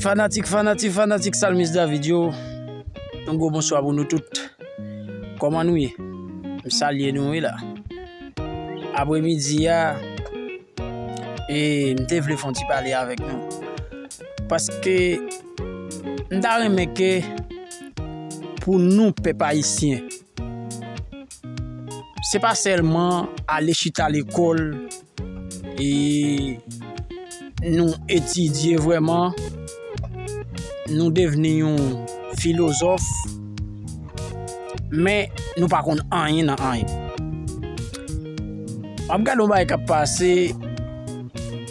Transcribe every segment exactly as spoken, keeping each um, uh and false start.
Fanatik, fanatik, fanatik Salmis David yo, yon gwo bonswa pou nou tout. Kòman nou ye? M salye nou wi la. Apremidi a, e m te vle fè yon ti pale avèk nou. Paske m ta renmen ke pou nou, pèp ayisyen, se pa sèlman ale chita lekòl e nou etidye vrèman, nou devni yon filozòf, men nou pa konn anyen nan anyen. M ap gade yon bagay k ap pase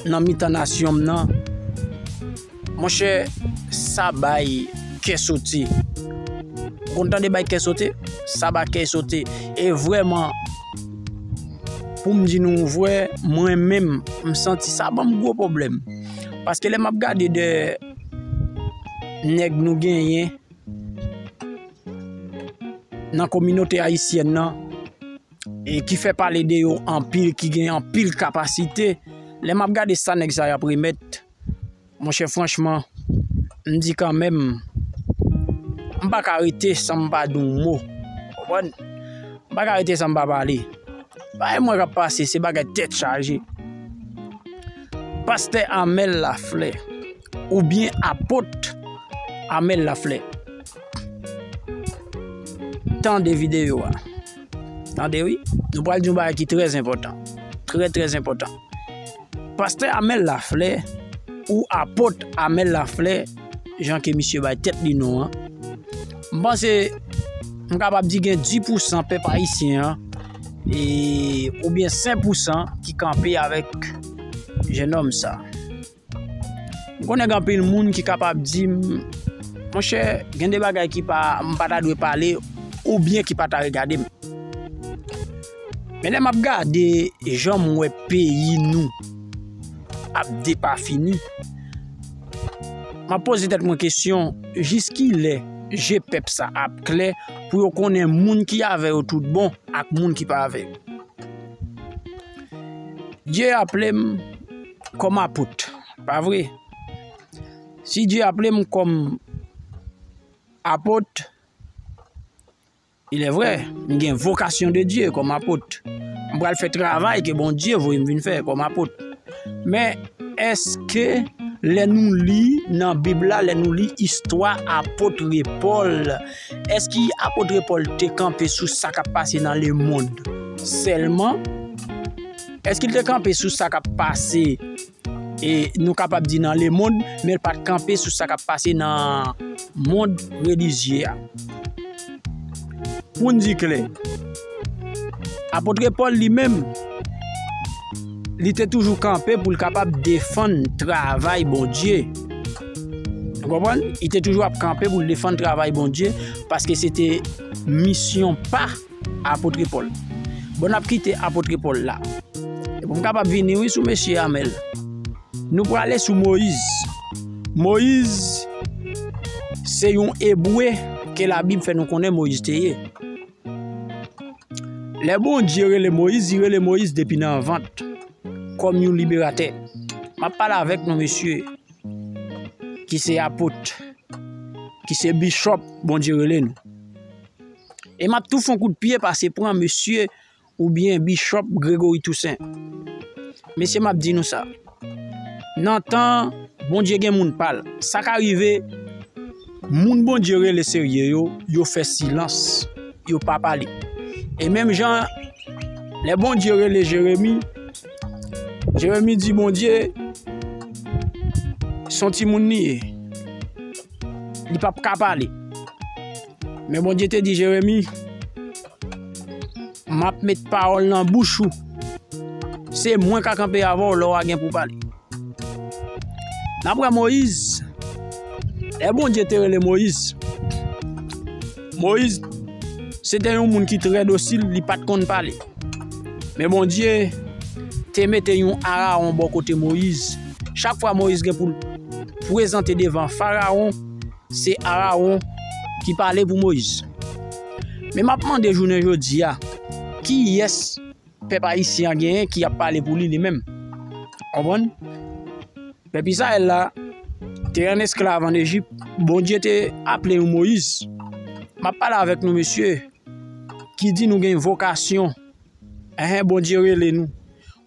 nan mitan nasyon m nan. Monchè, sa bay kè sote. Ou konn tande bay kè sote? Sa bay kè sote. E vrèman, pou m di nou vrè, mwen menm, m santi sa ban m gwo pwoblèm. Paske lè m ap gade de nèg nou genyen nan kominote ayisyèn nan, e ki fè pale de yo anpil, ki gen anpil kapasite, lè m ap gade sa nèg sa y ap remèt, monchè, franchman, m di kanmenm, m pa ka rete san m pa di yon mo. Konprann? M pa ka rete san m pa pale. Bagay mwen k ap pase, se bagay tèt chaje. Pastè Amel Laflè, oubyen apot Amel Laflè. Tande videyo a. Tande wi. Nou pral di yon bagay ki trè enpòtan. Trè, trè enpòtan. Pastè Amel Laflè, ou apot Amel Laflè, jan ke misye bay tèt li non an. M panse m kapab di gen dis pousan pèp ayisyen an, e, oubyen senk pousan ki kanpe avèk jennonm sa. M konnen gen anpil moun ki kapab di m, monchè, gen de bagay ki pa, m pa ta dwe pale, oubyen ki pa ta regade m. Men lè m ap gade jan m wè peyi nou ap depafini, m ap poze tèt mwen kesyon, jiskilè je pèp sa ap klè pou yo konnen moun ki avè yo tout bon ak moun ki pa avè yo? Dye aple m kòm apot, pa vre? Si Dye aple m kòm apot, il est vrai, m gen vokasyon de Dye kòm apot. M pral fè travay ke Bondye voye m vin fè kòm apot. Men, èske lè nou li nan Bib la, lè nou li istwa apot Pòl, èske apot Pòl te kanpe sou sa k ap pase nan lemonn sèlman? Èske l te kanpe sou sa k ap pase, e nou kapab di, nan lemonn, men l pa t kanpe sou sa k ap pase nan mond relijye a? Pou n di klè, apot Pòl li menm, li te toujou kanpe pou l kapab defann travay Bondye. Ou konprann? Li te toujou ap kanpe pou l defann travay Bondye, paske se te misyon pa apot Pòl. Bon, n ap kite apot Pòl la. E pou m kapab vini, wi, sou mesye Amel. Nou prale sou Moyiz. Moyiz, se yon Ebre ke Labib fè nou konnen Moyiz te ye. Lè Bondye rele Moyiz, li rele Moyiz depi nan vant, kòm yon liberatè. M ap pale avèk nou, mesye, ki se apot, ki se bishop, Bondye rele nou. E m ap tou fè yon kout pye pase pran mesye oubyen bishop Gregory Toussaint. Mesye, m ap di nou sa. Nan tan Bondye gen moun pa l, sa ka rive, moun Bondye rele serye yo, yo fè silans, yo pa pale. E menm jan, lè Bondye rele Jeremi, Jeremi di Bondye, se yon timoun li ye. Li p ap ka pale. Men Bondye te di Jeremi, m ap met pawòl nan bouch ou. Se mwen k a kanpe avè w lè w a gen pou pale. N ap wè Moyiz. Lè Bondye te rele Moyiz, Moyiz se te yon moun ki trè dosil, li pa t konn pale. Men Bondye te mete yon Arawon bò kote Moyiz. Chak fwa Moyiz gen pou l prezante devan Farawon, se Arawon ki pale pou Moyiz. Men m ap mande jounen jodi a, kiyès pèp ayisyen an genyen ki ap pale pou li, li menm? Konprann? Pèp Izrayèl la, te an esklav ann Ejip, Bondye te aple yon Moyiz. M ap pale avèk nou, mesye, ki di nou gen vokasyon. Enhen, Bondye rele nou.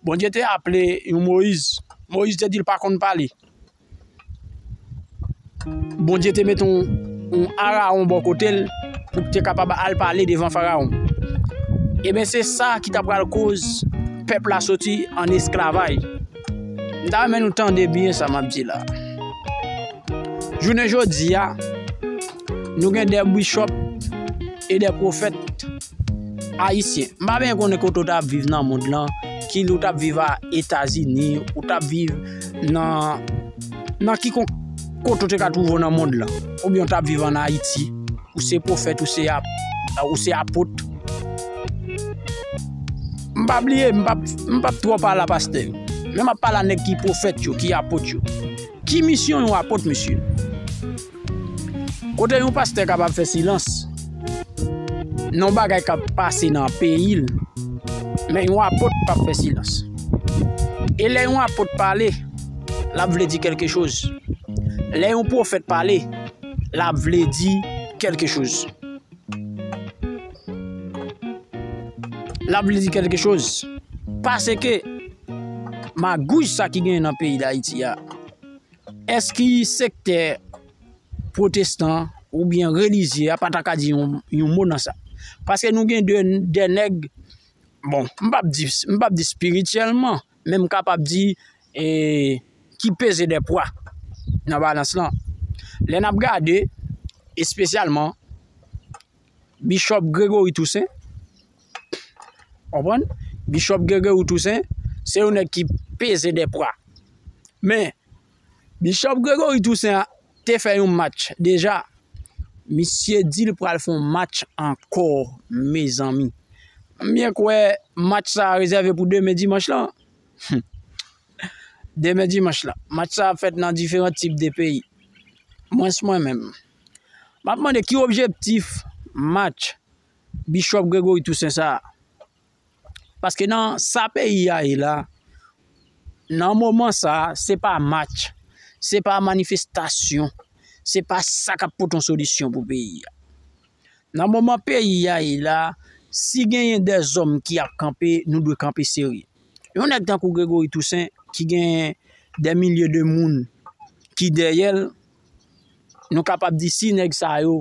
Bondye te aple yon Moyiz. Moyiz te di l pa konn pale. Bondye te mete yon, yon Arawon bò kote l pou l te kapab al pale devan Farawon. Ebyen, se sa ki ta pral koz pèp la soti an esklavaj. M ta renmen nou tande byen sa m ap di la. Jounen jodi a, nou gen de bichòp e de pwofèt ayisyen. M pa byen konnen kote w t ap viv nan mond lan, ki lè w t ap viv a Etazini, ou t ap viv nan, nan kikonk kote w te ka twouve w nan mond lan, oubyen w t ap viv ann Ayiti, ou se pwofèt, ou se ap-, ou se apot. M pa bliye, m p ap, m p ap twò pale a pastè yo. Men m ap pale a nèg ki pwofèt yo, ki apot yo. Ki misyon yon apot, mesye? Kote yon pastè kapab fè silans nan yon bagay k ap pase nan peyi l, men yon apot p ap fè silans. E lè yon apot pale, l ap vle di kèlke choz. Lè yon pwofèt pale, l ap vle di kèlke choz. L ap vle di kèlke choz. Paske magouy sa ki genyen nan peyi Dayiti a, èske sektè pwotestan oubyen relijye a pa ta ka di yon, yon mo nan sa? Paske nou gen de, de nèg, bon, m p ap di, m p ap di espirityèlman, men m kapab di, e, ki peze de pwa nan balans lan. Lè n ap gade, espesyalman, Bichòp Gregory Toussaint, konprann? Bichòp Gregory Toussaint, se yon nèg ki peze de pwa. Men, Bichòp Gregory Toussaint te fè yon match deja. Misye di l pral fè yon match ankò, mezanmi. M byen kwè match sa a rezève pou demen dimanch lan. Demen dimanch lan. Match sa ap fèt nan diferan tip de peyi. Mwens mwen menm. M ap mande ki objektif match Bichòp Gregory Toussaint sa a. Paske nan sa peyi a ye la, nan moman sa a, se pa match, se pa manifestasyon, se pa sa k ap pote yon solisyon pou peyi a. Nan moman peyi a ye la, si genyen dèzòm ki ap kanpe, nou dwe kanpe serye. Yon nèg tankou Gregory Toussaint, ki gen dè milye de moun ki dèyè l, nou kapab di si nèg sa yo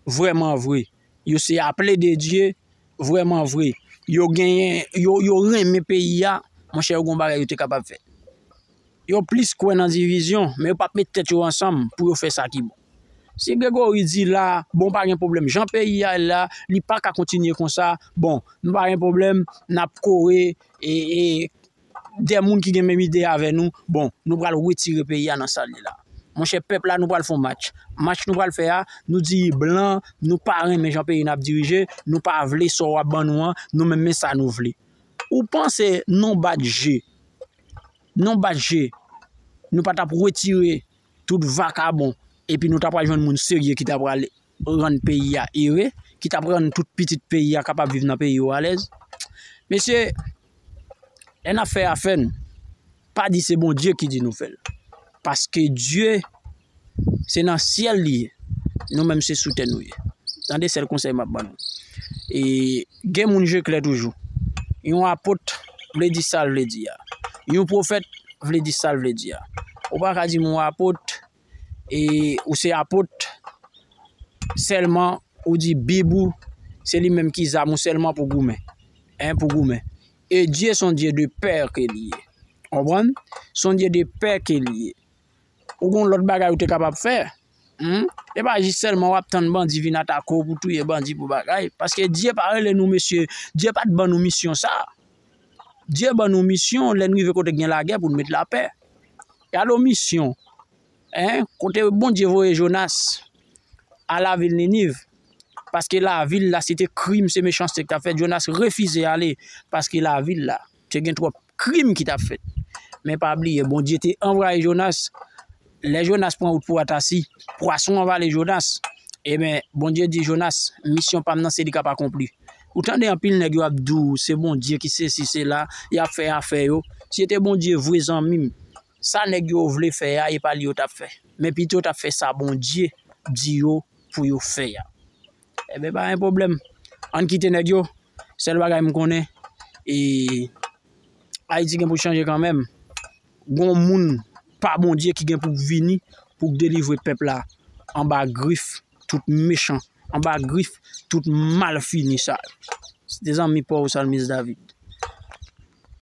vrèman vre, yo se aple de Dye, vrèman vre, yo genyen, yo, yo renmen peyi a, monchè, yo gen yon bagay yo te kapab fè. Yo plis kwè nan divizyon, men yo p ap met tèt yo ansanm pou yo fè sa ki bon. Si Gregory di la, bon, pa gen pwoblèm, jan peyi a ye la, li pa ka kontinye konsa, bon, nou pa gen pwoblèm, n ap kore, e, e, de moun ki gen menm ide avè nou, bon, nou pral retire peyi a nan sa l ye la. Monchè, pèp la, nou pral fè yon match. Match nou pral fè a, nou di blan, nou pa renmen jan peyi n ap dirije, nou pa vle sa w ap ban nou an, nou menm men sa nou vle. Ou panse non bat je, non bat je, nou pa t ap retire tout vakabon, epi nou ta pral jwenn moun serye ki ta pral rann peyi a ere, ki ta pral rann tout pitit peyi a kapab viv nan peyi yo alèz. Mesye, lè n ap fè afè n, pa di se Bondye ki di nou fè l. Paske Dye, se nan syèl li ye. Nou menm se sou tè nou ye. Tande sèl konsèy m ap ban nou. E gen moun je klè toujou. Yon apot vle di sa l vle di a. Yon pwofèt vle di sa l vle di a. Ou pa ka di m yon apot, e ou se apot sèlman, ou di Bib ou, se li menm ki zam ou sèlman pou goumen. Hein, pou goumen. E Dye se yon Dye de pè ke li ye. Konprann? Se yon Dye de pè ke li ye. Ou gen lòt bagay ou te kapab fè. Hmm? E pa jis sèlman w ap tann bandi vin atake w pou touye bandi pou bagay. Paske Dye pa rele nou, mesye. Dye pa t ban nou misyon sa. Dye ban nou misyon, lè n rive kote gen lagè, pou n met lapè. Gade yon misyon, hein, kote Bondye voye Jonas a lavil Niniv. Paske lavil la, se te krim, se mechanste ki t ap fèt. Jonas refize ale, paske lavil la, te gen twòp krim ki t ap fèt. Men pa bliye, Bondye te anvwaye Jonas. Lè Jonas pran wout pou Atasi, pwason anvale Jonas. Ebyen, Bondye di Jonas, misyon pa m nan, se li k ap akonpli. Ou tande anpil nèg yo ap di w, se Bondye ki sesi, sela, y ap fè afè yo. Si se te Bondye vre, zanmi m, Sa nèg yo vle fè a, e pa li yo t ap fè. Men pito yo t ap fè sa Bondye di yo pou yo fè a. Ebyen, pa gen pwoblèm. Ann kite nèg yo. Sèl bagay m konnen, e, Ayiti gen pou chanje kanmenm. Gon moun pa Bondye ki gen pou vini pou delivre pèp la anba grif tout mechan, anba grif tout malfini sa yo. Se te zanmi pa w Salmis David.